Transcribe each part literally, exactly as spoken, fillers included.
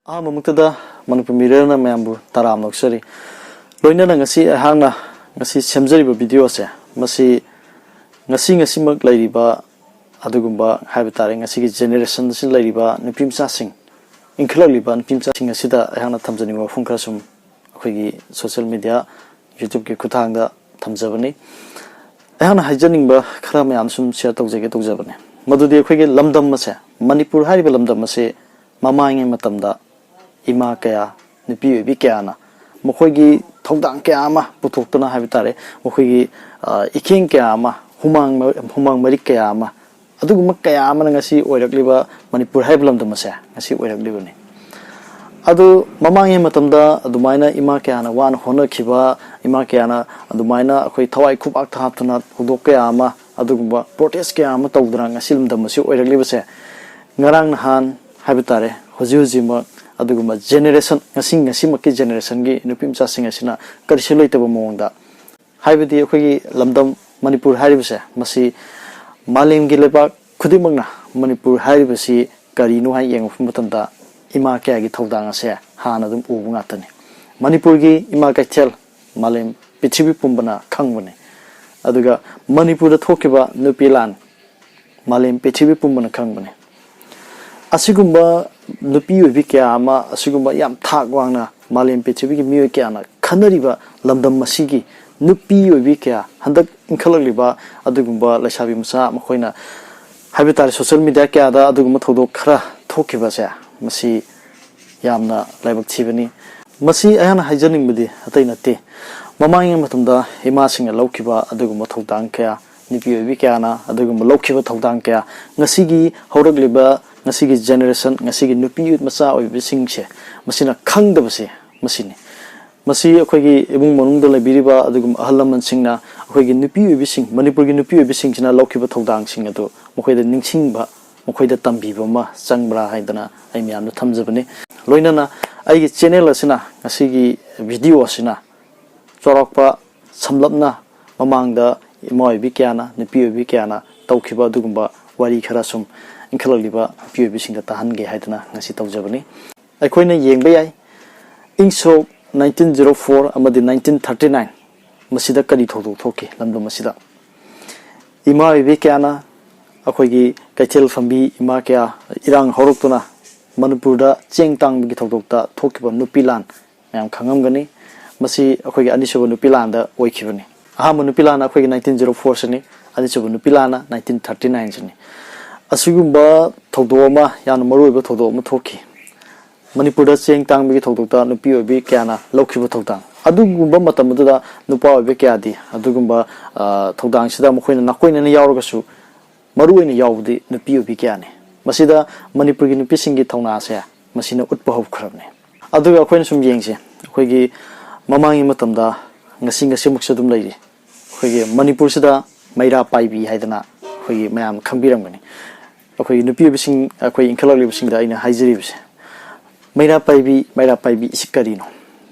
ꯑꯍꯥꯟꯕꯃꯛꯇꯗ ꯃꯅꯤꯄꯨꯔ ꯃꯤꯔꯣꯜꯅ ꯃꯌꯥꯝꯕꯨ ꯇꯔꯥꯝꯅ ꯑꯣꯛꯆꯔꯤ꯫ ꯂꯣꯏꯅꯅ ꯉꯁꯤ ꯑꯩꯍꯥꯛꯅ ꯉꯁꯤ ꯁꯦꯝꯖꯔꯤꯕ ꯚꯤꯗꯤꯑꯣ ꯑꯁꯦ, ꯃꯁꯤ ꯉꯁꯤ ꯉꯁꯤꯃꯛ ꯂꯩꯔꯤꯕ, ꯑꯗꯨꯒꯨꯝꯕ ꯍꯥꯏꯕ ꯇꯥꯔꯦ, ꯉꯁꯤꯒꯤ ꯖꯦꯅꯦꯔꯦꯁꯟꯁꯤꯗ ꯂꯩꯔꯤꯕ ꯅꯨꯄꯤ ꯃꯆꯥꯁꯤꯡ, ꯏꯟꯈꯠꯂꯛꯂꯤꯕ ꯅꯨꯄꯤ ꯃꯆꯥꯁꯤꯡ ꯑꯁꯤꯗ ꯑꯩꯍꯥꯛꯅ ꯊꯝꯖꯅꯤꯡꯕ ꯋꯥꯐꯝ ꯈꯔ ꯁꯨꯝ ꯑꯩꯈꯣꯏꯒꯤ ꯁꯣꯁꯤꯌꯦꯜ ꯃꯦꯗꯤꯌꯥ, ꯌꯨꯇ꯭ꯌꯨꯕꯀꯤ ꯈꯨꯠꯊꯥꯡꯗ ꯊꯝꯖꯕꯅꯤ꯫ ꯑꯩꯍꯥꯛꯅ ꯍꯥꯏꯖꯅꯤꯡꯕ ꯈꯔ ꯃꯌꯥꯝ ꯁꯨꯝ ꯁꯤꯌꯔ ꯇꯧꯖꯒꯦ ꯇꯧꯖꯕꯅꯤ꯫ ꯃꯗꯨꯗꯤ ꯑꯩꯈꯣꯏꯒꯤ ꯂꯝꯗꯝ ꯑꯁꯦ, ꯃꯅꯤꯄꯨꯔ ꯍꯥꯏꯔꯤꯕ ꯂꯝꯗꯝ ꯑꯁꯤ ꯃꯃꯥꯡꯉꯩ ꯃꯇꯝꯗ ꯏꯃꯥ ꯀꯌꯥ, ꯅꯨꯄꯤ ꯑꯣꯏꯕꯤ ꯀꯌꯥꯅ ꯃꯈꯣꯏꯒꯤ ꯊꯧꯗꯥꯡ ꯀꯌꯥ ꯑꯃ ꯄꯨꯊꯣꯛꯇꯨꯅ ꯍꯥꯏꯕ ꯇꯥꯔꯦ, ꯃꯈꯣꯏꯒꯤ, ꯑ, ꯏꯈꯦꯡ ꯀꯌꯥ ꯑꯃ, ꯍꯨꯃꯥꯡ, ꯍꯨꯃꯥꯡ ꯃꯔꯤꯛ ꯀꯌꯥ ꯑꯃ, ꯑꯗꯨꯒꯨꯝꯕ ꯀꯌꯥ ꯑꯃꯅ ꯉꯁꯤ ꯑꯣꯏꯔꯛꯂꯤꯕ ꯃꯅꯤꯄꯨꯔ ꯍꯥꯏꯕ ꯂꯝꯗꯝ ꯑꯁꯦ ꯉꯁꯤ ꯑꯣꯏꯔꯛꯂꯤꯕꯅꯤ꯫ ꯑꯗꯨ ꯃꯃꯥꯡꯉꯩ ꯃꯇꯝꯗ ꯑꯗꯨꯃꯥꯏꯅ ꯏꯃꯥ ꯀꯌꯥꯅ ꯋꯥꯅ ꯍꯣꯠꯅꯈꯤꯕ, ꯏꯃꯥ ꯀꯌꯥꯅ ꯑꯗꯨꯃꯥꯏꯅ ꯑꯩꯈꯣꯏ ꯊꯋꯥꯏ ꯈꯨꯕꯥꯛꯇ ꯍꯥꯞꯇꯨꯅ ꯊꯧꯗꯣꯛ ꯀꯌꯥ ꯑꯃ, ꯑꯗꯨꯒꯨꯝꯕ ꯄ꯭ꯔꯣꯇꯦꯁ ꯀꯌꯥ ꯑꯃ ꯇꯧꯗꯨꯅ ꯉꯁꯤ ꯂꯝꯗꯝ ꯑꯁꯤ ꯑꯣꯏꯔꯛꯂꯤꯕꯁꯦ, ꯉꯔꯥꯡ ꯅꯍꯥꯟ ꯍꯥꯏꯕ ꯇꯥꯔꯦ, ꯍꯧꯖꯤꯛ ꯍꯧꯖꯤꯛꯃꯛ ꯑꯗꯨꯒꯨꯝꯕ ꯖꯦꯅꯦꯔꯦꯁꯟ, ꯉꯁꯤ ꯉꯁꯤꯃꯛꯀꯤ ꯖꯦꯅꯦꯔꯦꯁꯟꯒꯤ ꯅꯨꯄꯤ ꯃꯆꯥꯁꯤꯡ ꯑꯁꯤꯅ ꯀꯔꯤꯁꯨ ꯂꯩꯇꯕ ꯃꯑꯣꯡꯗ, ꯍꯥꯏꯕꯗꯤ ꯑꯩꯈꯣꯏꯒꯤ ꯂꯝꯗꯝ ꯃꯅꯤꯄꯨꯔ ꯍꯥꯏꯔꯤꯕꯁꯦ, ꯃꯁꯤ ꯃꯥꯂꯦꯝꯒꯤ ꯂꯩꯕꯥꯛ ꯈꯨꯗꯤꯡꯃꯛꯅ ꯃꯅꯤꯄꯨꯔ ꯍꯥꯏꯔꯤꯕꯁꯤ ꯀꯔꯤꯅꯣ ꯍꯥꯏꯅ ꯌꯦꯡꯉꯛꯄ ꯃꯇꯝꯗ, ꯏꯃꯥ ꯀꯌꯥꯒꯤ ꯊꯧꯗꯥꯡ ꯑꯁꯦ ꯍꯥꯟꯅ ꯑꯗꯨꯝ ꯎꯕ ꯉꯥꯛꯇꯅꯤ꯫ ꯃꯅꯤꯄꯨꯔꯒꯤ ꯏꯃꯥ ꯀꯩꯊꯦꯜ ꯃꯥꯂꯦꯝ ꯄ꯭ꯔꯤꯊꯤꯕꯤ ꯄꯨꯝꯕꯅ ꯈꯪꯕꯅꯤ꯫ ꯑꯗꯨꯒ ꯃꯅꯤꯄꯨꯔꯗ ꯊꯣꯛꯈꯤꯕ ꯅꯨꯄꯤ ꯂꯥꯟ ꯃꯥꯂꯦꯝ ꯄ꯭ꯔꯤꯊꯤꯕꯤ ꯄꯨꯝꯕꯅ ꯈꯪꯕꯅꯤ꯫ ꯑꯁꯤꯒꯨꯝꯕ ꯅꯨꯄꯤ ꯑꯣꯏꯕꯤ ꯀꯌꯥ ꯑꯃ, ꯑꯁꯤꯒꯨꯝꯕ ꯌꯥꯝ ꯊꯥꯛ ꯋꯥꯡꯅ ꯃꯥꯂꯦꯝ ꯄ꯭ꯔꯤꯊꯤꯕꯤꯒꯤ ꯃꯤꯑꯣꯏ ꯀꯌꯥꯅ ꯈꯟꯅꯔꯤꯕ ꯂꯝꯗꯝ ꯑꯁꯤꯒꯤ ꯅꯨꯄꯤ ꯑꯣꯏꯕꯤ ꯀꯌꯥ, ꯍꯟꯗꯛ ꯏꯟꯈꯠꯂꯛꯂꯤꯕ ꯑꯗꯨꯒꯨꯝꯕ ꯂꯩꯁꯥꯕꯤ ꯃꯆꯥ, ꯃꯈꯣꯏꯅ ꯍꯥꯏꯕ ꯇꯥꯔꯦ, ꯁꯣꯁꯤꯌꯦꯜ ꯃꯦꯗꯤꯌꯥ ꯀꯌꯥꯗ ꯑꯗꯨꯒꯨꯝꯕ ꯊꯧꯗꯣꯛ ꯈꯔ ꯊꯣꯛꯈꯤꯕꯁꯦ, ꯃꯁꯤ ꯌꯥꯝꯅ ꯂꯥꯏꯕꯛ ꯊꯤꯕꯅꯤ꯫ ꯃꯁꯤ ꯑꯩꯍꯥꯛꯅ ꯍꯥꯏꯖꯅꯤꯡꯕꯗꯤ ꯑꯇꯩ ꯅꯠꯇꯦ꯫ ꯃꯃꯥꯡꯉꯩ ꯃꯇꯝꯗ ꯏꯃꯥꯁꯤꯡꯅ ꯂꯧꯈꯤꯕ ꯑꯗꯨꯒꯨꯝꯕ ꯊꯧꯗꯥꯡ ꯀꯌꯥ, ꯅꯨꯄꯤ ꯑꯣꯏꯕꯤ ꯀꯌꯥꯅ ꯑꯗꯨꯒꯨꯝꯕ ꯂꯧꯈꯤꯕ ꯊꯧꯗꯥꯡ ꯀꯌꯥ, ꯉꯁꯤꯒꯤ ꯍꯧꯔꯛꯂꯤꯕ, ꯉꯁꯤꯒꯤ ꯖꯦꯅꯦꯔꯦꯁꯟ, ꯉꯁꯤꯒꯤ ꯅꯨꯄꯤ ꯃꯆꯥ ꯑꯣꯏꯕꯤꯁꯤꯡꯁꯦ, ꯃꯁꯤꯅ ꯈꯪꯗꯕꯁꯦ ꯃꯁꯤꯅꯤ꯫ ꯃꯁꯤ ꯑꯩꯈꯣꯏꯒꯤ ꯏꯃꯨꯡ ꯃꯅꯨꯡꯗ ꯂꯩꯕꯤꯔꯤꯕ ꯑꯗꯨꯒꯨꯝꯕ ꯑꯍꯜ ꯂꯃꯟꯁꯤꯡꯅ ꯑꯩꯈꯣꯏꯒꯤ ꯅꯨꯄꯤ ꯑꯣꯏꯕꯤꯁꯤꯡ, ꯃꯅꯤꯄꯨꯔꯒꯤ ꯅꯨꯄꯤ ꯑꯣꯏꯕꯤꯁꯤꯡꯁꯤꯅ ꯂꯧꯈꯤꯕ ꯊꯧꯗꯥꯡꯁꯤꯡ ꯑꯗꯨ ꯃꯈꯣꯏꯗ ꯅꯤꯡꯁꯤꯡꯕ, ꯃꯈꯣꯏꯗ ꯇꯝꯕꯤꯕ ꯑꯃ ꯆꯪꯕ꯭ꯔꯥ ꯍꯥꯏꯗꯅ ꯑꯩ ꯃꯌꯥꯝꯗ ꯊꯝꯖꯕꯅꯤ꯫ ꯂꯣꯏꯅꯅ ꯑꯩꯒꯤ ꯆꯦꯅꯦꯜ ꯑꯁꯤꯅ, ꯉꯁꯤꯒꯤ ꯚꯤꯗꯤꯑꯣ ꯑꯁꯤꯅ ꯆꯥꯎꯔꯥꯛꯄ ꯁꯝꯂꯞꯅ ꯃꯃꯥꯡꯗ ꯏꯃꯥ ꯑꯣꯏꯕꯤ ꯀꯌꯥꯅ, ꯅꯨꯄꯤ ꯑꯣꯏꯕꯤ ꯀꯌꯥꯅ ꯇꯧꯈꯤꯕ ꯑꯗꯨꯒꯨꯝꯕ ꯋꯥꯔꯤ ꯈꯔ ꯁꯨꯝ ꯏꯟꯈꯠꯂꯛꯂꯤꯕ ꯅꯨꯄꯤ ꯑꯣꯏꯕꯤꯁꯤꯡꯗ ꯇꯥꯍꯟꯒꯦ ꯍꯥꯏꯗꯅ ꯉꯁꯤ ꯇꯧꯖꯕꯅꯤ꯫ ꯑꯩꯈꯣꯏꯅ ꯌꯦꯡꯕ ꯌꯥꯏ, ꯏꯪ ꯁꯣꯛ nineteen zero four ꯑꯃꯗꯤ nineteen thirty nine ꯃꯁꯤꯗ ꯀꯔꯤ ꯊꯧꯗꯣꯛ ꯊꯣꯛꯈꯤ ꯂꯝꯗꯝ ꯑꯁꯤꯗ? ꯏꯃꯥ ꯑꯣꯏꯕꯤ ꯀꯌꯥꯅ ꯑꯩꯈꯣꯏꯒꯤ ꯀꯩꯊꯦꯜ ꯐꯝꯕꯤ ꯏꯃꯥ ꯀꯌꯥ ꯏꯔꯥꯡ ꯍꯧꯔꯛꯇꯨꯅ ꯃꯅꯤꯄꯨꯔꯗ ꯆꯦꯡ ꯇꯥꯡꯕꯒꯤ ꯊꯧꯗꯣꯛꯇ ꯊꯣꯛꯈꯤꯕ ꯅꯨꯄꯤ ꯂꯥꯟ ꯃꯌꯥꯝ ꯈꯪꯉꯝꯒꯅꯤ꯫ ꯃꯁꯤ ꯑꯩꯈꯣꯏꯒꯤ ꯑꯅꯤꯁꯨꯕ ꯅꯨꯄꯤ ꯂꯥꯟꯗ ꯑꯣꯏꯈꯤꯕꯅꯤ꯫ ꯑꯍꯥꯟꯕ ꯅꯨꯄꯤ ꯂꯥꯟꯅ ꯑꯩꯈꯣꯏꯒꯤ nineteen zero four ꯁꯤꯅꯤ, ꯑꯅꯤꯁꯨꯕ ꯅꯨꯄꯤ ꯂꯥꯟꯅ nineteen thirty nine ꯁꯤꯅꯤ꯫ ꯑꯁꯤꯒꯨꯝꯕ ꯊꯧꯗꯣꯛ ꯑꯃ, ꯌꯥꯝꯅ ꯃꯔꯨꯑꯣꯏꯕ ꯊꯧꯗꯣꯛ ꯑꯃ ꯊꯣꯛꯈꯤ꯫ ꯃꯅꯤꯄꯨꯔꯗ ꯆꯦꯡ ꯇꯥꯡꯕꯒꯤ ꯊꯧꯗꯣꯛꯇ ꯅꯨꯄꯤ ꯑꯣꯏꯕꯤ ꯀꯌꯥꯅ ꯂꯧꯈꯤꯕ ꯊꯧꯗꯥꯡ꯫ ꯑꯗꯨꯒꯨꯝꯕ ꯃꯇꯝ ꯑꯗꯨꯗ ꯅꯨꯄꯥ ꯑꯣꯏꯕꯤ ꯀꯌꯥꯗꯤ ꯑꯗꯨꯒꯨꯝꯕ, ꯑ, ꯊꯧꯗꯥꯡꯁꯤꯗ ꯃꯈꯣꯏꯅ ꯅꯥꯀꯣꯏꯅꯅ ꯌꯥꯎꯔꯒꯁꯨ, ꯃꯔꯨ ꯑꯣꯏꯅ ꯌꯥꯎꯕꯗꯤ ꯅꯨꯄꯤ ꯑꯣꯏꯕꯤ ꯀꯌꯥꯅꯤ꯫ ꯃꯁꯤꯗ ꯃꯅꯤꯄꯨꯔꯒꯤ ꯅꯨꯄꯤꯁꯤꯡꯒꯤ ꯊꯧꯅꯥꯁꯦ ꯃꯁꯤꯅ ꯎꯠꯄ ꯍꯧꯈ꯭ꯔꯕꯅꯤ꯫ ꯑꯗꯨꯒ ꯑꯩꯈꯣꯏꯅ ꯁꯨꯝ ꯌꯦꯡꯁꯤ, ꯑꯩꯈꯣꯏꯒꯤ ꯃꯃꯥꯡꯒꯤ ꯃꯇꯝꯗ ꯉꯁꯤ, ꯉꯁꯤꯃꯛꯁꯨ ꯑꯗꯨꯝ ꯂꯩꯔꯤ꯫ ꯑꯩꯈꯣꯏꯒꯤ ꯃꯅꯤꯄꯨꯔꯁꯤꯗ ꯃꯩꯔꯥ ꯄꯥꯏꯕꯤ ꯍꯥꯏꯗꯅ ꯑꯩꯈꯣꯏꯒꯤ ꯃꯌꯥꯝ ꯈꯪꯕꯤꯔꯝꯒꯅꯤ꯫ ꯑꯩꯈꯣꯏꯒꯤ ꯅꯨꯄꯤ ꯑꯣꯏꯕꯤꯁꯤꯡ, ꯑꯩꯈꯣꯏ ꯏꯟꯈꯠꯂꯛꯂꯤꯕꯁꯤꯡꯗ ꯑꯩꯅ ꯍꯥꯏꯖꯔꯤꯕꯁꯦ, ꯃꯩꯔꯥ ꯄꯥꯏꯕꯤ, ꯃꯩꯔꯥ ꯄꯥꯏꯕꯤ ꯑꯁꯤ ꯀꯔꯤꯅꯣ?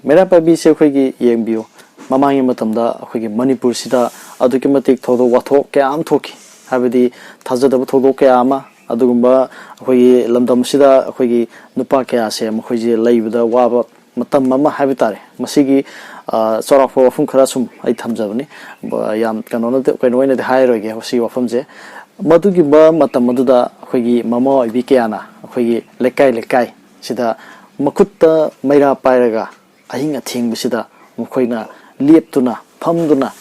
ꯃꯩꯔꯥ ꯄꯥꯏꯕꯤꯁꯦ ꯑꯩꯈꯣꯏꯒꯤ ꯌꯦꯡꯕꯤꯌꯨ, ꯃꯃꯥꯡꯒꯤ ꯃꯇꯝꯗ ꯑꯩꯈꯣꯏꯒꯤ ꯃꯅꯤꯄꯨꯔꯁꯤꯗ ꯑꯗꯨꯛꯀꯤ ꯃꯇꯤꯛ ꯊꯧꯗꯣꯛ ꯋꯥꯊꯣꯛ ꯀꯌꯥ ꯑꯃ ꯊꯣꯛꯈꯤ꯫ ꯍꯥꯏꯕꯗꯤ ꯊꯥꯖꯗꯕ ꯊꯧꯗꯣꯛ ꯀꯌꯥ ꯑꯃ, ꯑꯗꯨꯒꯨꯝꯕ ꯑꯩꯈꯣꯏꯒꯤ ꯂꯝꯗꯝꯁꯤꯗ ꯑꯩꯈꯣꯏꯒꯤ ꯅꯨꯄꯥ ꯀꯌꯥꯁꯦ ꯃꯈꯣꯏꯁꯦ ꯂꯩꯕꯗ ꯋꯥꯕ ꯃꯇꯝ ꯑꯃ ꯍꯥꯏꯕ ꯇꯥꯔꯦ꯫ ꯃꯁꯤꯒꯤ, ꯑ, ꯆꯥꯎꯔꯥꯛꯄ ꯋꯥꯐꯝ ꯈꯔ ꯁꯨꯝ ꯑꯩ ꯊꯝꯖꯕꯅꯤ꯫ ꯕ-, ꯌꯥꯝ ꯀꯩꯅꯣ ꯅꯠꯇꯦ, ꯀꯩꯅꯣ ꯑꯣꯏꯅꯗꯤ ꯍꯥꯏꯔꯣꯏꯒꯦ ꯁꯤ ꯋꯥꯐꯝꯁꯦ꯫ ꯃꯗꯨꯒꯨꯝꯕ ꯃꯇꯝ ꯑꯗꯨꯗ ꯑꯩꯈꯣꯏꯒꯤ ꯃꯃꯥ ꯑꯣꯏꯕꯤ ꯀꯌꯥꯅ ꯑꯩꯈꯣꯏꯒꯤ ꯂꯩꯀꯥꯏ ꯂꯩꯀꯥꯏ ꯁꯤꯗ ꯃꯈꯨꯠꯇ ꯃꯩꯔꯥ ꯄꯥꯏꯔꯒ ꯑꯍꯤꯡ ꯑꯊꯦꯡꯕꯁꯤꯗ ꯃꯈꯣꯏꯅ ꯂꯦꯞꯇꯨꯅ, ꯐꯝꯗꯨꯅ,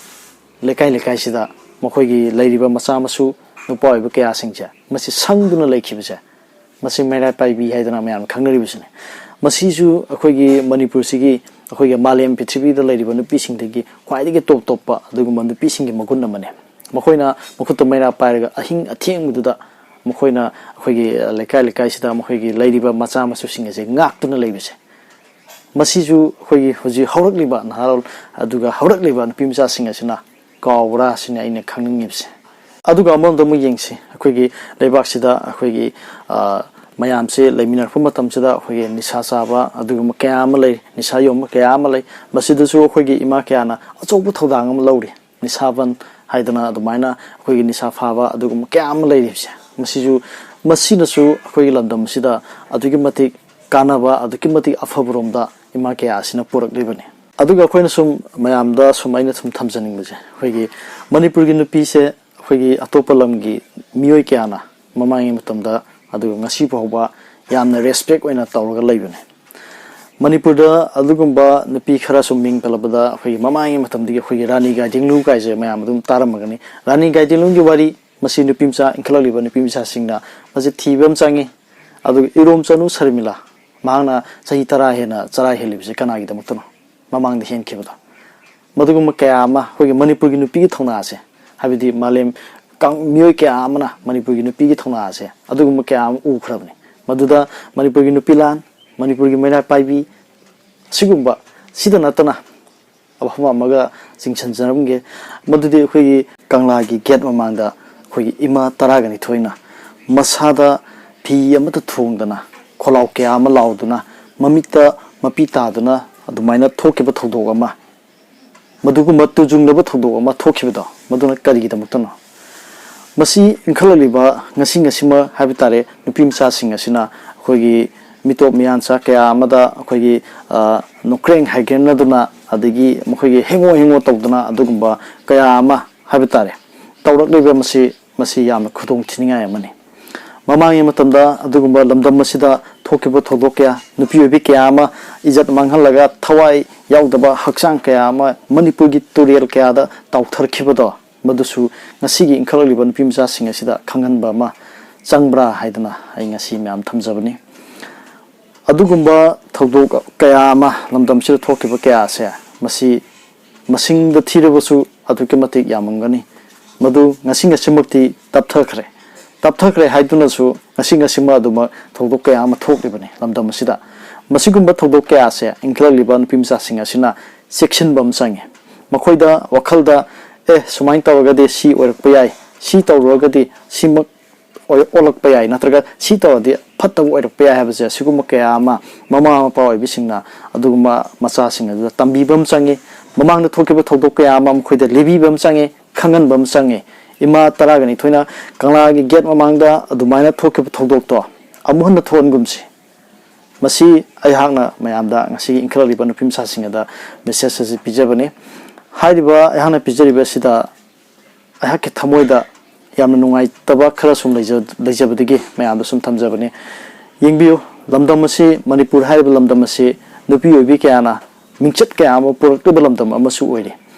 ꯂꯩꯀꯥꯏ ꯂꯩꯀꯥꯏꯁꯤꯗ ꯃꯈꯣꯏꯒꯤ ꯂꯩꯔꯤꯕ ꯃꯆꯥ ꯃꯁꯨ ꯅꯨꯄꯥ ꯑꯣꯏꯕ ꯀꯌꯥꯁꯤꯡꯁꯦ ꯃꯁꯤ ꯁꯪꯗꯨꯅ ꯂꯩꯈꯤꯕꯁꯦ, ꯃꯁꯤ ꯃꯩꯔꯥ ꯄꯥꯏꯕꯤ ꯍꯥꯏꯗꯅ ꯃꯌꯥꯝꯅ ꯈꯪꯅꯔꯤꯕꯁꯤꯅꯤ꯫ ꯃꯁꯤꯁꯨ ꯑꯩꯈꯣꯏꯒꯤ ꯃꯅꯤꯄꯨꯔꯁꯤꯒꯤ, ꯑꯩꯈꯣꯏꯒꯤ ꯃꯥꯂꯦꯝ ꯄ꯭ꯔꯤꯊꯤꯕꯤꯗ ꯂꯩꯔꯤꯕ ꯅꯨꯄꯤꯁꯤꯡꯗꯒꯤ ꯈ꯭ꯋꯥꯏꯗꯒꯤ ꯇꯣꯞ ꯇꯣꯞꯄ ꯑꯗꯨꯒꯨꯝꯕ ꯅꯨꯄꯤꯁꯤꯡꯒꯤ ꯃꯒꯨꯟ ꯑꯃꯅꯤ꯫ ꯃꯈꯣꯏꯅ ꯃꯈꯨꯠꯇ ꯃꯩꯔꯥ ꯄꯥꯏꯔꯒ ꯑꯍꯤꯡ ꯑꯊꯦꯡꯕꯗꯨꯗ ꯃꯈꯣꯏꯅ ꯑꯩꯈꯣꯏꯒꯤ ꯂꯩꯀꯥꯏ ꯂꯩꯀꯥꯏꯁꯤꯗ ꯃꯈꯣꯏꯒꯤ ꯂꯩꯔꯤꯕ ꯃꯆꯥ ꯃꯁꯨꯁꯤꯡ ꯑꯁꯦ ꯉꯥꯛꯇꯨꯅ ꯂꯩꯕꯁꯦ, ꯃꯁꯤꯁꯨ ꯑꯩꯈꯣꯏꯒꯤ ꯍꯧꯖꯤꯛ ꯍꯧꯔꯛꯂꯤꯕ ꯅꯍꯥꯔꯣꯜ ꯑꯗꯨꯒ ꯍꯧꯔꯛꯂꯤꯕ ꯅꯨꯄꯤ ꯃꯆꯥꯁꯤꯡ ꯑꯁꯤꯅ ꯀꯥꯎꯕ꯭ꯔꯥ ꯁꯤꯅꯤ ꯑꯩꯅ ꯈꯪꯅꯤꯡꯉꯤꯕꯁꯦ꯫ ꯑꯗꯨꯒ ꯑꯃꯔꯣꯝꯗ ꯑꯃꯨꯛ ꯌꯦꯡꯁꯤ, ꯑꯩꯈꯣꯏꯒꯤ ꯂꯩꯕꯥꯛꯁꯤꯗ ꯑꯩꯈꯣꯏꯒꯤ, ꯑ, ꯃꯌꯥꯝꯁꯦ ꯂꯩꯃꯤꯟꯅꯔꯛꯄ ꯃꯇꯝꯁꯤꯗ ꯑꯩꯈꯣꯏꯒꯤ ꯅꯤꯁꯥ ꯆꯥꯕ ꯑꯗꯨꯒꯨꯝꯕ ꯀꯌꯥ ꯑꯃ ꯂꯩ, ꯅꯤꯁꯥ ꯌꯣꯟꯕ ꯀꯌꯥ ꯑꯃ ꯂꯩ꯫ ꯃꯁꯤꯗꯁꯨ ꯑꯩꯈꯣꯏꯒꯤ ꯏꯃꯥ ꯀꯌꯥꯅ ꯑꯆꯧꯕ ꯊꯧꯗꯥꯡ ꯑꯃ ꯂꯧꯔꯤ꯫ ꯅꯤꯁꯥꯕꯟ ꯍꯥꯏꯗꯅ ꯑꯗꯨꯃꯥꯏꯅ ꯑꯩꯈꯣꯏꯒꯤ ꯅꯤꯁꯥ ꯐꯥꯕ ꯑꯗꯨꯒꯨꯝꯕ ꯀꯌꯥ ꯑꯃ ꯂꯩꯔꯤꯕꯁꯦ, ꯃꯁꯤꯁꯨ, ꯃꯁꯤꯅꯁꯨ ꯑꯩꯈꯣꯏꯒꯤ ꯂꯝꯗꯝꯁꯤꯗ ꯑꯗꯨꯛꯀꯤ ꯃꯇꯤꯛ ꯀꯥꯟꯅꯕ ꯑꯗꯨꯛꯀꯤ ꯃꯇꯤꯛ ꯑꯐꯕꯔꯣꯝꯗ ꯏꯃꯥ ꯀꯌꯥ ꯑꯁꯤꯅ ꯄꯨꯔꯛꯂꯤꯕꯅꯤ꯫ ꯑꯗꯨꯒ ꯑꯩꯈꯣꯏꯅ ꯁꯨꯝ ꯃꯌꯥꯝꯗ ꯁꯨꯝ ꯑꯩꯅ ꯁꯨꯝ ꯊꯝꯖꯅꯤꯡꯕꯁꯦ, ꯑꯩꯈꯣꯏꯒꯤ ꯃꯅꯤꯄꯨꯔꯒꯤ ꯅꯨꯄꯤꯁꯦ ꯑꯩꯈꯣꯏꯒꯤ ꯑꯇꯣꯞꯄ ꯂꯝꯒꯤ ꯃꯤꯑꯣꯏ ꯀꯌꯥꯅ ꯃꯃꯥꯡꯉꯩ ꯃꯇꯝꯗ ꯑꯗꯨꯒ ꯉꯁꯤ ꯐꯥꯎꯕ ꯌꯥꯝꯅ respect ꯑꯣꯏꯅ ꯇꯧꯔꯒ ꯂꯩꯕꯅꯦ꯫ ꯃꯅꯤꯄꯨꯔꯗ ꯑꯗꯨꯒꯨꯝꯕ ꯅꯨꯄꯤ ꯈꯔꯁꯨ ꯃꯤꯡ ꯄꯜꯂꯕꯗ, ꯑꯩꯈꯣꯏꯒꯤ ꯃꯃꯥꯡꯉꯩ ꯃꯇꯝꯗꯒꯤ ꯑꯩꯈꯣꯏꯒꯤ ꯔꯥꯅꯤ ꯒꯥꯏꯗꯤꯡꯂꯨ ꯀꯥꯏꯁꯦ ꯃꯌꯥꯝ ꯑꯗꯨꯝ ꯇꯥꯔꯝꯃꯒꯅꯤ꯫ ꯔꯥꯅꯤ ꯒꯥꯏꯗꯤꯡꯂꯨꯒꯤ ꯋꯥꯔꯤ, ꯃꯁꯤ ꯅꯨꯄꯤ ꯃꯆꯥ, ꯏꯟꯈꯠꯂꯛꯂꯤꯕ ꯅꯨꯄꯤ ꯃꯆꯥꯁꯤꯡꯅ ꯃꯁꯤ ꯊꯤꯕ ꯑꯃ ꯆꯪꯉꯤ꯫ ꯑꯗꯨꯒ ꯏꯔꯣꯝꯆꯅꯨ ꯁꯔꯃꯤꯂꯥ, ꯃꯍꯥꯛꯅ ꯆꯍꯤ ꯇꯔꯥ ꯍꯦꯟꯅ ꯆꯔꯥ ꯍꯦꯜꯂꯤꯕꯁꯦ ꯀꯅꯥꯒꯤꯗꯃꯛꯇꯅꯣ? ꯃꯃꯥꯡꯗ ꯍꯦꯟꯈꯤꯕꯗꯣ꯫ ꯃꯗꯨꯒꯨꯝꯕ ꯀꯌꯥ ꯑꯃ ꯑꯩꯈꯣꯏꯒꯤ ꯃꯅꯤꯄꯨꯔꯒꯤ ꯅꯨꯄꯤꯒꯤ ꯊꯧꯅꯥꯁꯦ, ꯍꯥꯏꯕꯗꯤ ꯃꯥꯂꯦꯝ ꯀꯥꯡ-, ꯃꯤꯑꯣꯏ ꯀꯌꯥ ꯑꯃꯅ ꯃꯅꯤꯄꯨꯔꯒꯤ ꯅꯨꯄꯤꯒꯤ ꯊꯧꯅꯥꯁꯦ, ꯑꯗꯨꯒꯨꯝꯕ ꯀꯌꯥ ꯑꯃ ꯎꯈ꯭ꯔꯕꯅꯤ꯫ ꯃꯗꯨꯗ ꯃꯅꯤꯄꯨꯔꯒꯤ ꯅꯨꯄꯤ ꯂꯥꯟ, ꯃꯅꯤꯄꯨꯔꯒꯤ ꯃꯩꯔꯥ ꯄꯥꯏꯕꯤ, ꯑꯁꯤꯒꯨꯝꯕ ꯁꯤꯗ ꯅꯠꯇꯅ ꯃꯐꯝ ꯑꯃꯒ ꯆꯤꯡꯁꯤꯟꯖꯔꯝꯒꯦ꯫ ꯃꯗꯨꯗꯤ ꯑꯩꯈꯣꯏꯒꯤ ꯀꯪꯂꯥꯒꯤ gate ꯃꯃꯥꯡꯗ ꯑꯩꯈꯣꯏꯒꯤ ꯏꯃꯥ ꯇꯔꯥꯒ ꯅꯤꯊꯣꯏꯅ ꯃꯁꯥꯗ ꯐꯤ ꯑꯃꯠꯇ ꯊꯣꯡꯗꯅ, ꯈꯣꯜꯂꯥꯎ ꯀꯌꯥ ꯑꯃ ꯂꯥꯎꯗꯨꯅ, ꯃꯃꯤꯠꯇ ꯃꯄꯤ ꯇꯥꯗꯨꯅ ꯑꯗꯨꯃꯥꯏꯅ ꯊꯣꯛꯈꯤꯕ ꯊꯧꯗꯣꯛ ꯑꯃ, ꯃꯗꯨꯒꯨꯝꯕ ꯇꯨꯖꯨꯡꯅꯕ ꯊꯧꯗꯣꯛ ꯑꯃ ꯊꯣꯛꯈꯤꯕꯗꯣ, ꯃꯗꯨꯅ ꯀꯔꯤꯒꯤꯗꯃꯛꯇꯅꯣ? ꯃꯁꯤ ꯏꯟꯈꯠꯂꯛꯂꯤꯕ ꯉꯁꯤ ꯉꯁꯤꯃꯛ ꯍꯥꯏꯕ ꯇꯥꯔꯦ, ꯅꯨꯄꯤ ꯃꯆꯥꯁꯤꯡ ꯑꯁꯤꯅ ꯑꯩꯈꯣꯏꯒꯤ ꯃꯤꯇꯣꯞ ꯃꯤꯌꯥꯟꯆꯥ ꯀꯌꯥ ꯑꯃꯗ ꯑꯩꯈꯣꯏꯒꯤ, ꯑ, ꯅꯣꯀ꯭ꯔꯦꯡ ꯍꯥꯏꯒꯦꯟꯅꯗꯨꯅ, ꯑꯗꯒꯤ ꯃꯈꯣꯏꯒꯤ ꯍꯦꯡꯉꯣ ꯍꯦꯡꯉꯣ ꯇꯧꯗꯅ ꯑꯗꯨꯒꯨꯝꯕ ꯀꯌꯥ ꯑꯃ ꯍꯥꯏꯕ ꯇꯥꯔꯦ ꯇꯧꯔꯛꯂꯤꯕ ꯃꯁꯤ, ꯃꯁꯤ ꯌꯥꯝꯅ ꯈꯨꯗꯣꯡ ꯊꯤꯅꯤꯡꯉꯥꯏ ꯑꯃꯅꯤ꯫ ꯃꯃꯥꯡꯒꯤ ꯃꯇꯝꯗ ꯑꯗꯨꯒꯨꯝꯕ ꯂꯝꯗꯝ ꯑꯁꯤꯗ ꯊꯣꯛꯈꯤꯕ ꯊꯧꯗꯣꯛ ꯀꯌꯥ, ꯅꯨꯄꯤ ꯑꯣꯏꯕꯤ ꯀꯌꯥ ꯑꯃ ꯏꯖꯠ ꯃꯥꯡꯍꯜꯂꯒ ꯊꯋꯥꯏ ꯌꯥꯎꯗꯕ ꯍꯛꯆꯥꯡ ꯀꯌꯥ ꯑꯃ ꯃꯅꯤꯄꯨꯔꯒꯤ ꯇꯨꯔꯦꯜ ꯀꯌꯥꯗ ꯇꯥꯎꯊꯔꯛꯈꯤꯕꯗꯣ, ꯃꯗꯨꯁꯨ ꯉꯁꯤꯒꯤ ꯏꯟꯈꯠꯂꯛꯂꯤꯕ ꯅꯨꯄꯤ ꯃꯆꯥꯁꯤꯡ ꯑꯁꯤꯗ ꯈꯪꯍꯟꯕ ꯑꯃ ꯆꯪꯕ꯭ꯔꯥ ꯍꯥꯏꯗꯅ ꯑꯩ ꯉꯁꯤ ꯃꯌꯥꯝ ꯊꯝꯖꯕꯅꯤ꯫ ꯑꯗꯨꯒꯨꯝꯕ ꯊꯧꯗꯣꯛ ꯀꯌꯥ ꯑꯃ ꯂꯝꯗꯝꯁꯤꯗ ꯊꯣꯛꯈꯤꯕ ꯀꯌꯥ ꯑꯁꯦ, ꯃꯁꯤ ꯃꯁꯤꯡꯗ ꯊꯤꯔꯕꯁꯨ ꯑꯗꯨꯛꯀꯤ ꯃꯇꯤꯛ ꯌꯥꯝꯃꯝꯒꯅꯤ꯫ ꯃꯗꯨ ꯉꯁꯤ ꯉꯁꯤꯃꯛꯇꯤ ꯇꯞꯊꯈ꯭ꯔꯦ꯫ ꯇꯞꯊꯈ꯭ꯔꯦ ꯍꯥꯏꯗꯨꯅꯁꯨ ꯉꯁꯤ ꯉꯁꯤꯃꯛ ꯑꯗꯨꯃꯛ ꯊꯧꯗꯣꯛ ꯀꯌꯥ ꯑꯃ ꯊꯣꯛꯂꯤꯕꯅꯤ ꯂꯝꯗꯝ ꯑꯁꯤꯗ꯫ ꯃꯁꯤꯒꯨꯝꯕ ꯊꯧꯗꯣꯛ ꯀꯌꯥ ꯑꯁꯦ ꯏꯟꯈꯠꯂꯛꯂꯤꯕ ꯅꯨꯄꯤ ꯃꯆꯥꯁꯤꯡ ꯑꯁꯤꯅ ꯆꯦꯛꯁꯤꯟꯕ ꯑꯃ ꯆꯪꯉꯤ꯫ ꯃꯈꯣꯏꯗ ꯋꯥꯈꯜꯗ, "ꯑꯦ, ꯁꯨꯃꯥꯏꯅ ꯇꯧꯔꯒꯗꯤ ꯁꯤ ꯑꯣꯏꯔꯛꯄ ꯌꯥꯏ, ꯁꯤ ꯇꯧꯔꯨꯔꯒꯗꯤ ꯁꯤꯃꯛ ꯑꯣꯏ-, ꯑꯣꯜꯂꯛꯄ ꯌꯥꯏ, ꯅꯠꯇ꯭ꯔꯒ ꯁꯤ ꯇꯧꯔꯗꯤ ꯐꯠꯇꯕ ꯑꯣꯏꯔꯛꯄ ꯌꯥꯏ" ꯍꯥꯏꯕꯁꯦ, ꯑꯁꯤꯒꯨꯝꯕ ꯀꯌꯥ ꯑꯃ ꯃꯃꯥ ꯃꯄꯥ ꯑꯣꯏꯕꯤꯁꯤꯡꯅ ꯑꯗꯨꯒꯨꯝꯕ ꯃꯆꯥꯁꯤꯡ ꯑꯗꯨꯗ ꯇꯝꯕꯤꯕ ꯑꯃ ꯆꯪꯉꯤ꯫ ꯃꯃꯥꯡꯗ ꯊꯣꯛꯈꯤꯕ ꯊꯧꯗꯣꯛ ꯀꯌꯥ ꯑꯃ ꯃꯈꯣꯏꯗ ꯂꯤꯕꯤꯕ ꯑꯃ ꯆꯪꯉꯤ, ꯈꯪꯍꯟꯕ ꯑꯃ ꯆꯪꯉꯤ꯫ ꯏꯃꯥ ꯇꯔꯥꯒ ꯅꯤꯊꯣꯏꯅ ꯀꯪꯂꯥꯒꯤ gate ꯃꯃꯥꯡꯗ ꯑꯗꯨꯃꯥꯏꯅ ꯊꯣꯛꯈꯤꯕ ꯊꯧꯗꯣꯛꯇꯣ ꯑꯃꯨꯛ ꯍꯟꯅ ꯊꯣꯛꯍꯟꯒꯨꯝꯁꯤ꯫ ꯃꯁꯤ ꯑꯩꯍꯥꯛꯅ ꯃꯌꯥꯝꯗ, ꯉꯁꯤꯒꯤ ꯏꯟꯈꯠꯂꯛꯂꯤꯕ ꯅꯨꯄꯤ ꯃꯆꯥꯁꯤꯡ ꯑꯗ message ꯑꯁꯤ ꯄꯤꯖꯕꯅꯤ꯫ ꯍꯥꯏꯔꯤꯕ ꯑꯩꯍꯥꯛꯅ ꯄꯤꯖꯔꯤꯕ ꯑꯁꯤꯗ ꯑꯩꯍꯥꯛꯀꯤ ꯊꯃꯣꯏꯗ ꯌꯥꯝꯅ ꯅꯨꯡꯉꯥꯏꯇꯕ ꯈꯔ ꯁꯨꯝ ꯂꯩꯖ-, ꯂꯩꯖꯕꯗꯒꯤ ꯃꯌꯥꯝꯗ ꯁꯨꯝ ꯊꯝꯖꯕꯅꯤ꯫ ꯌꯦꯡꯕꯤꯌꯨ, ꯂꯝꯗꯝ ꯑꯁꯤ, ꯃꯅꯤꯄꯨꯔ ꯍꯥꯏꯔꯤꯕ ꯂꯝꯗꯝ ꯑꯁꯤ ꯅꯨꯄꯤ ꯑꯣꯏꯕꯤ ꯀꯌꯥꯅ ꯃꯤꯡꯆꯠ ꯀꯌꯥ ꯑꯃ ꯄꯨꯔꯛꯂꯤꯕ ꯂꯝꯗꯝ ꯑꯃꯁꯨ ꯑꯣꯏꯔꯤ꯫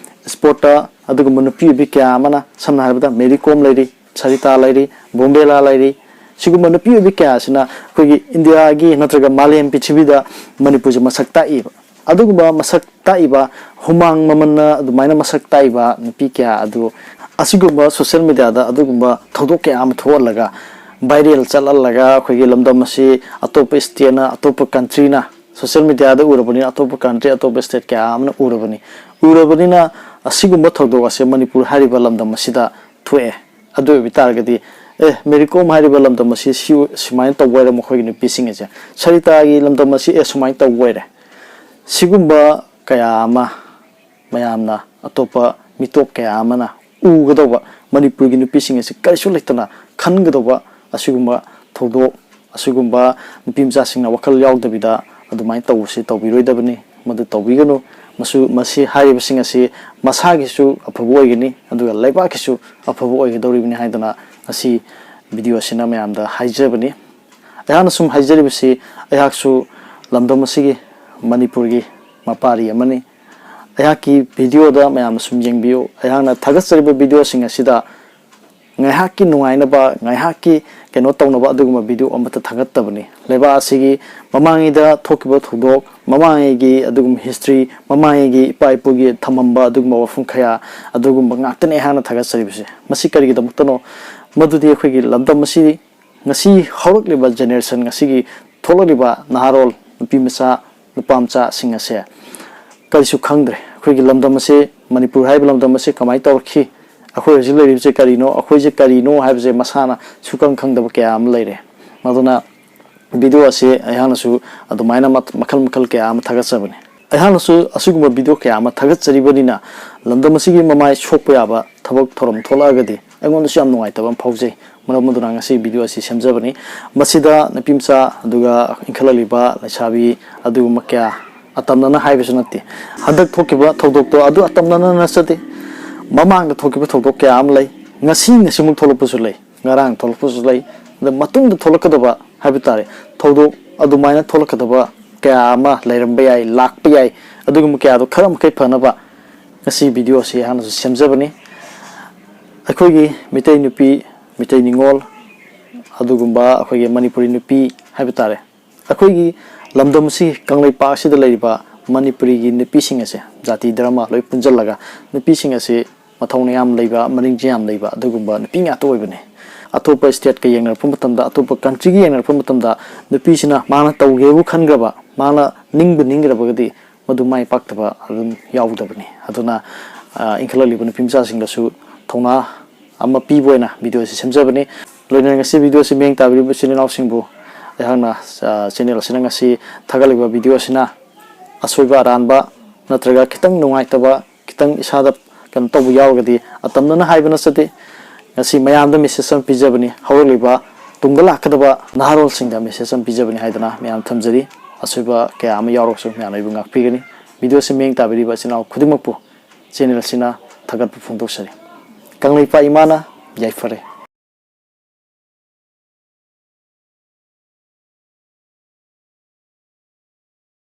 Sportꯇ ꯑꯗꯨꯒꯨꯝꯕ ꯅꯨꯄꯤ ꯑꯣꯏꯕꯤ ꯀꯌꯥ ꯑꯃꯅ, ꯁꯝꯅ ꯍꯥꯏꯔꯕꯗ ꯃꯦꯔꯤ ꯀꯣꯝ ꯂꯩꯔꯤ, ꯁꯔꯤꯇꯥ ꯂꯩꯔꯤ, ꯕꯣꯝꯕꯦꯂꯥ ꯂꯩꯔꯤ꯫ ꯁꯤꯒꯨꯝꯕ ꯅꯨꯄꯤ ꯑꯣꯏꯕꯤ ꯀꯌꯥ ꯑꯁꯤꯅ ꯑꯩꯈꯣꯏꯒꯤ ꯏꯟꯗꯤꯌꯥꯒꯤ ꯅꯠꯇ꯭ꯔꯒ ꯃꯥꯂꯦꯝ ꯄ꯭ꯔꯤꯊꯤꯕꯤꯗ ꯃꯅꯤꯄꯨꯔꯁꯦ ꯃꯁꯛ ꯇꯥꯛꯏꯕ꯫ ꯑꯗꯨꯒꯨꯝꯕ ꯃꯁꯛ ꯇꯥꯛꯏꯕ, ꯍꯨꯃꯥꯡ ꯃꯃꯟꯅ ꯑꯗꯨꯃꯥꯏꯅ ꯃꯁꯛ ꯇꯥꯛꯏꯕ ꯅꯨꯄꯤ ꯀꯌꯥ ꯑꯗꯨ ꯑꯁꯤꯒꯨꯝꯕ social mediaꯗ ꯑꯗꯨꯒꯨꯝꯕ ꯊꯧꯗꯣꯛ ꯀꯌꯥ ꯑꯃ ꯊꯣꯛꯍꯜꯂꯒ, viral ꯆꯠꯍꯜꯂꯒ, ꯑꯩꯈꯣꯏꯒꯤ ꯂꯝꯗꯝ ꯑꯁꯤ ꯑꯇꯣꯞꯄ stateꯅ, ꯑꯇꯣꯞꯄ countryꯅ social mediaꯗ ꯎꯔꯕꯅꯤꯅ, ꯑꯇꯣꯞꯄ country, ꯑꯇꯣꯞꯄ state ꯀꯌꯥ ꯑꯃꯅ ꯎꯔꯕꯅꯤ꯫ ꯎꯔꯕꯅꯤꯅ ꯑꯁꯤꯒꯨꯝꯕ ꯊꯧꯗꯣꯛ ꯑꯁꯦ ꯃꯅꯤꯄꯨꯔ ꯍꯥꯏꯔꯤꯕ ꯂꯝꯗꯝ ꯑꯁꯤꯗ ꯊꯣꯛꯑꯦ꯫ ꯑꯗꯨ ꯑꯣꯏꯕ ꯇꯥꯔꯒꯗꯤ, ꯑꯦ, ꯃꯦꯔꯤ ꯀꯣꯝ ꯍꯥꯏꯔꯤꯕ ꯂꯝꯗꯝ ꯑꯁꯤ ꯁꯤ-, ꯁꯨꯃꯥꯏꯅ ꯇꯧꯕ ꯑꯣꯏꯔꯦ ꯃꯈꯣꯏꯒꯤ ꯅꯨꯄꯤꯁꯤꯡ ꯑꯁꯦ, ꯁꯔꯤꯇꯥꯒꯤ ꯂꯝꯗꯝ ꯑꯁꯤ, ꯑꯦ, ꯁꯨꯃꯥꯏꯅ ꯇꯧꯕ ꯑꯣꯏꯔꯦ꯫ ꯁꯤꯒꯨꯝꯕ ꯀꯌꯥ ꯑꯃ ꯃꯌꯥꯝꯅ, ꯑꯇꯣꯞꯄ ꯃꯤꯇꯣꯞ ꯀꯌꯥ ꯑꯃꯅ ꯎꯒꯗꯧꯕ, ꯃꯅꯤꯄꯨꯔꯒꯤ ꯅꯨꯄꯤꯁꯤꯡ ꯑꯁꯤ ꯀꯔꯤꯁꯨ ꯂꯩꯇꯅ ꯈꯟꯒꯗꯧꯕ ꯑꯁꯤꯒꯨꯝꯕ ꯊꯧꯗꯣꯛ, ꯑꯁꯤꯒꯨꯝꯕ ꯅꯨꯄꯤ ꯃꯆꯥꯁꯤꯡꯅ ꯋꯥꯈꯜ ꯌꯥꯎꯗꯕꯤꯗ ꯑꯗꯨꯃꯥꯏꯅ ꯇꯧꯕꯁꯤ ꯇꯧꯕꯤꯔꯣꯏꯗꯕꯅꯤ꯫ ꯃꯗꯨ ꯇꯧꯕꯤꯒꯅꯨ꯫ ꯃꯁꯨ-, ꯃꯁꯤ ꯍꯥꯏꯔꯤꯕꯁꯤꯡ ꯑꯁꯤ ꯃꯁꯥꯒꯤꯁꯨ ꯑꯐꯕ ꯑꯣꯏꯒꯅꯤ, ꯑꯗꯨꯒ ꯂꯩꯕꯥꯛꯀꯤꯁꯨ ꯑꯐꯕ ꯑꯣꯏꯒꯗꯧꯔꯤꯕꯅꯤ ꯍꯥꯏꯗꯅ ꯉꯁꯤ video ꯑꯁꯤꯅ ꯃꯌꯥꯝꯗ ꯍꯥꯏꯖꯕꯅꯤ꯫ ꯑꯩꯍꯥꯛꯅ ꯁꯨꯝ ꯍꯥꯏꯖꯔꯤꯕꯁꯤ, ꯑꯩꯍꯥꯛꯁꯨ ꯂꯝꯗꯝ ꯑꯁꯤꯒꯤ, ꯃꯅꯤꯄꯨꯔꯒꯤ ꯃꯄꯥꯔꯤ ꯑꯃꯅꯤ꯫ ꯑꯩꯍꯥꯛꯀꯤ videoꯗ ꯃꯌꯥꯝꯅ ꯁꯨꯝ ꯌꯦꯡꯕꯤꯌꯨ꯫ ꯑꯩꯍꯥꯛꯅ ꯊꯥꯒꯠꯆꯔꯤꯕ videoꯁꯤꯡ ꯑꯁꯤꯗ ꯉꯥꯏꯍꯥꯛꯀꯤ ꯅꯨꯡꯉꯥꯏꯅꯕ, ꯉꯥꯏꯍꯥꯛꯀꯤ ꯀꯩꯅꯣ ꯇꯧꯅꯕ ꯑꯗꯨꯒꯨꯝꯕ video ꯑꯃꯠꯇ ꯊꯥꯒꯠꯇꯕꯅꯤ꯫ ꯂꯩꯕꯥꯛ ꯑꯁꯤꯒꯤ ꯃꯃꯥꯡꯉꯩꯗ ꯊꯣꯛꯈꯤꯕ ꯊꯧꯗꯣꯛ, ꯃꯃꯥꯡꯉꯩꯒꯤ ꯑꯗꯨꯒꯨꯝꯕ history, ꯃꯃꯥꯡꯉꯩꯒꯤ ꯏꯄꯥ ꯏꯄꯨꯒꯤ ꯊꯝꯃꯝꯕ ꯑꯗꯨꯒꯨꯝꯕ ꯋꯥꯐꯝ ꯀꯌꯥ, ꯑꯗꯨꯒꯨꯝꯕ ꯉꯥꯛꯇꯅꯤ ꯑꯩꯍꯥꯛꯅ ꯊꯥꯒꯠꯆꯔꯤꯕꯁꯤ꯫ ꯃꯁꯤ ꯀꯔꯤꯒꯤꯗꯃꯛꯇꯅꯣ? ꯃꯗꯨꯗꯤ ꯑꯩꯈꯣꯏꯒꯤ ꯂꯝꯗꯝ ꯑꯁꯤ ꯉꯁꯤ ꯍꯧꯔꯛꯂꯤꯕ generation, ꯉꯁꯤꯒꯤ ꯊꯣꯛꯂꯛꯂꯤꯕ ꯅꯍꯥꯔꯣꯜ, ꯅꯨꯄꯤ ꯃꯆꯥ, ꯅꯨꯄꯥ ꯃꯆꯥꯁꯤꯡ ꯑꯁꯦ ꯀꯔꯤꯁꯨ ꯈꯪꯗ꯭ꯔꯦ꯫ ꯑꯩꯈꯣꯏꯒꯤ ꯂꯝꯗꯝ ꯑꯁꯦ, ꯃꯅꯤꯄꯨꯔ ꯍꯥꯏꯔꯤꯕ ꯂꯝꯗꯝ ꯑꯁꯦ ꯀꯃꯥꯏꯅ ꯇꯧꯔꯛꯈꯤ? ꯑꯩꯈꯣꯏ ꯍꯧꯖꯤꯛ ꯂꯩꯔꯤꯕꯁꯦ ꯀꯔꯤꯅꯣ? ꯑꯩꯈꯣꯏꯁꯦ ꯀꯔꯤꯅꯣ ꯍꯥꯏꯕꯁꯦ ꯃꯁꯥꯅ ꯁꯨꯈꯪ ꯈꯪꯗꯕ ꯀꯌꯥ ꯑꯃ ꯂꯩꯔꯦ꯫ ꯃꯗꯨꯅ video ꯑꯁꯤ ꯑꯩꯍꯥꯛꯅꯁꯨ ꯑꯗꯨꯃꯥꯏꯅ ꯃꯠ-, ꯃꯈꯜ ꯃꯈꯜ ꯀꯌꯥ ꯑꯃ ꯊꯥꯒꯠꯆꯕꯅꯤ꯫ ꯑꯩꯍꯥꯛꯅꯁꯨ ꯑꯁꯤꯒꯨꯝꯕ video ꯀꯌꯥ ꯑꯃ ꯊꯥꯒꯠꯆꯔꯤꯕꯅꯤꯅ, ꯂꯝꯗꯝ ꯑꯁꯤꯒꯤ ꯃꯃꯥꯏ ꯁꯣꯛꯄ ꯌꯥꯕ ꯊꯕꯛ ꯊꯧꯔꯝ ꯊꯣꯛꯂꯛꯑꯒꯗꯤ ꯑꯩꯉꯣꯟꯗꯁꯨ ꯌꯥꯝ ꯅꯨꯡꯉꯥꯏꯇꯕ ꯑꯃ ꯐꯥꯎꯖꯩ꯫ ꯃꯔꯝ ꯑꯗꯨꯅ ꯉꯁꯤ ꯚꯤꯗꯤꯑꯣ ꯑꯁꯤ ꯁꯦꯝꯖꯕꯅꯤ꯫ ꯃꯁꯤꯗ ꯅꯨꯄꯤ ꯃꯆꯥ ꯑꯗꯨꯒ ꯏꯟꯈꯠꯂꯛꯂꯤꯕ ꯂꯩꯁꯥꯕꯤ ꯑꯗꯨꯒꯨꯝꯕ ꯀꯌꯥ, ꯑꯇꯝꯅꯅ ꯍꯥꯏꯕꯁꯨ ꯅꯠꯇꯦ, ꯍꯟꯗꯛ ꯊꯣꯛꯈꯤꯕ ꯊꯧꯗꯣꯛꯇꯣ ꯑꯗꯨ ꯑꯇꯝꯅꯅ ꯅꯠꯆꯗꯦ꯫ ꯃꯃꯥꯡꯗ ꯊꯣꯛꯈꯤꯕ ꯊꯧꯗꯣꯛ ꯀꯌꯥ ꯑꯃ ꯂꯩ, ꯉꯁꯤ ꯉꯁꯤꯃꯛ ꯊꯣꯛꯂꯛꯄꯁꯨ ꯂꯩ, ꯉꯔꯥꯡ ꯊꯣꯛꯂꯛꯄꯁꯨ ꯂꯩ, ꯑꯗ ꯃꯇꯨꯡꯗ ꯊꯣꯛꯂꯛꯀꯗꯕ ꯍꯥꯏꯕ ꯇꯥꯔꯦ, ꯊꯧꯗꯣꯛ ꯑꯗꯨꯃꯥꯏꯅ ꯊꯣꯛꯂꯛꯀꯗꯕ ꯀꯌꯥ ꯑꯃ ꯂꯩꯔꯝꯕ ꯌꯥꯏ, ꯂꯥꯛꯄ ꯌꯥꯏ꯫ ꯑꯗꯨꯒꯨꯝꯕ ꯀꯌꯥꯗꯣ ꯈꯔ ꯃꯈꯩ ꯐꯅꯕ ꯉꯁꯤ ꯚꯤꯗꯤꯑꯣ ꯑꯁꯤ ꯑꯩꯍꯥꯛꯅꯁꯨ ꯁꯦꯝꯖꯕꯅꯤ꯫ ꯑꯩꯈꯣꯏꯒꯤ ꯃꯤꯇꯩ ꯅꯨꯄꯤ, ꯃꯤꯇꯩ ꯅꯤꯉꯣꯜ, ꯑꯗꯨꯒꯨꯝꯕ ꯑꯩꯈꯣꯏꯒꯤ ꯃꯅꯤꯄꯨꯔꯤ ꯅꯨꯄꯤ ꯍꯥꯏꯕ ꯇꯥꯔꯦ, ꯑꯩꯈꯣꯏꯒꯤ ꯂꯝꯗꯝ ꯑꯁꯤ, ꯀꯪꯂꯩꯄꯥꯛ ꯑꯁꯤꯗ ꯂꯩꯔꯤꯕ ꯃꯅꯤꯄꯨꯔꯤꯒꯤ ꯅꯨꯄꯤꯁꯤꯡ ꯑꯁꯦ, ꯖꯥꯇꯤ ꯙꯔꯃ ꯂꯣꯏ ꯄꯨꯟꯁꯤꯜꯂꯒ ꯅꯨꯄꯤꯁꯤꯡ ꯑꯁꯤ ꯃꯊꯧꯅꯥ ꯌꯥꯝ ꯂꯩꯕ, ꯃꯔꯤꯡꯖꯦꯜ ꯌꯥꯝ ꯂꯩꯕ ꯑꯗꯨꯒꯨꯝꯕ ꯅꯨꯄꯤ ꯉꯥꯛꯇ ꯑꯣꯏꯕꯅꯤ꯫ ꯑꯇꯣꯞꯄ stateꯀ ꯌꯦꯡꯅꯔꯛꯄ ꯃꯇꯝꯗ, ꯑꯇꯣꯞꯄ countryꯒ ꯌꯦꯡꯅꯔꯛꯄ ꯃꯇꯝꯗ, ꯅꯨꯄꯤꯁꯤꯅ ꯃꯥꯅ ꯇꯧꯒꯦꯕꯨ ꯈꯟꯈ꯭ꯔꯕ, ꯃꯥꯅ ꯅꯤꯡꯕꯨ ꯅꯤꯡꯈ꯭ꯔꯕꯒꯗꯤ ꯃꯗꯨ ꯃꯥꯏ ꯄꯥꯛꯇꯕ ꯑꯗꯨꯝ ꯌꯥꯎꯗꯕꯅꯤ꯫ ꯑꯗꯨꯅ, ꯑ, ꯏꯟꯈꯠꯂꯛꯂꯤꯕ ꯅꯨꯄꯤ ꯃꯆꯥꯁꯤꯡꯗꯁꯨ ꯊꯧꯅꯥ ꯑꯃ ꯄꯤꯕ ꯑꯣꯏꯅ ꯚꯤꯗꯤꯑꯣ ꯑꯁꯤ ꯁꯦꯝꯖꯕꯅꯤ꯫ ꯂꯣꯏꯅꯅ ꯉꯁꯤ ꯚꯤꯗꯤꯑꯣ ꯑꯁꯤ ꯃꯤꯠꯌꯦꯡ ꯇꯥꯕꯤꯔꯤꯕ ꯏꯆꯤꯟ ꯏꯅꯥꯎꯁꯤꯡꯕꯨ ꯑꯩꯍꯥꯛꯅ, ꯑ, channel ꯑꯁꯤꯅ ꯉꯁꯤ ꯊꯥꯒꯠꯂꯤꯕ ꯚꯤꯗꯤꯑꯣ ꯑꯁꯤꯅ ꯑꯁꯣꯏꯕ ꯑꯔꯥꯟꯕ ꯅꯠꯇ꯭ꯔꯒ ꯈꯤꯇꯪ ꯅꯨꯡꯉꯥꯏꯇꯕ, ꯈꯤꯇꯪ ꯏꯁꯥꯗ ꯀꯩꯅꯣ ꯇꯧꯕ ꯌꯥꯎꯔꯒꯗꯤ ꯑꯇꯝꯅꯅ ꯍꯥꯏꯕ ꯅꯠꯆꯗꯦ꯫ ꯉꯁꯤ ꯃꯌꯥꯝꯗ message ꯑꯃ ꯄꯤꯖꯕꯅꯤ, ꯍꯧꯔꯛꯂꯤꯕ ꯇꯨꯡꯗ ꯂꯥꯛꯀꯗꯕ ꯅꯍꯥꯔꯣꯜꯁꯤꯡꯗ message ꯑꯃ ꯄꯤꯖꯕꯅꯤ ꯍꯥꯏꯗꯅ ꯃꯌꯥꯝ ꯊꯝꯖꯔꯤ꯫ ꯑꯁꯣꯏꯕ ꯀꯌꯥ ꯑꯃ ꯌꯥꯎꯔꯒꯁꯨ ꯃꯌꯥꯝꯅ ꯑꯩꯕꯨ ꯉꯥꯛꯄꯤꯒꯅꯤ꯫ ꯚꯤꯗꯤꯑꯣ ꯑꯁꯤ ꯃꯤꯠꯌꯦꯡ ꯇꯥꯕꯤꯔꯤꯕ ꯏꯆꯤꯟ ꯏꯅꯥꯎ ꯈꯨꯗꯤꯡꯃꯛꯄꯨ channel ꯑꯁꯤꯅ ꯊꯥꯒꯠꯄ ꯐꯣꯡꯗꯣꯛꯆꯔꯤ꯫ ꯀꯪꯂꯩꯄꯥꯛ ꯏꯃꯥꯅ ꯌꯥꯏꯐꯔꯦ꯫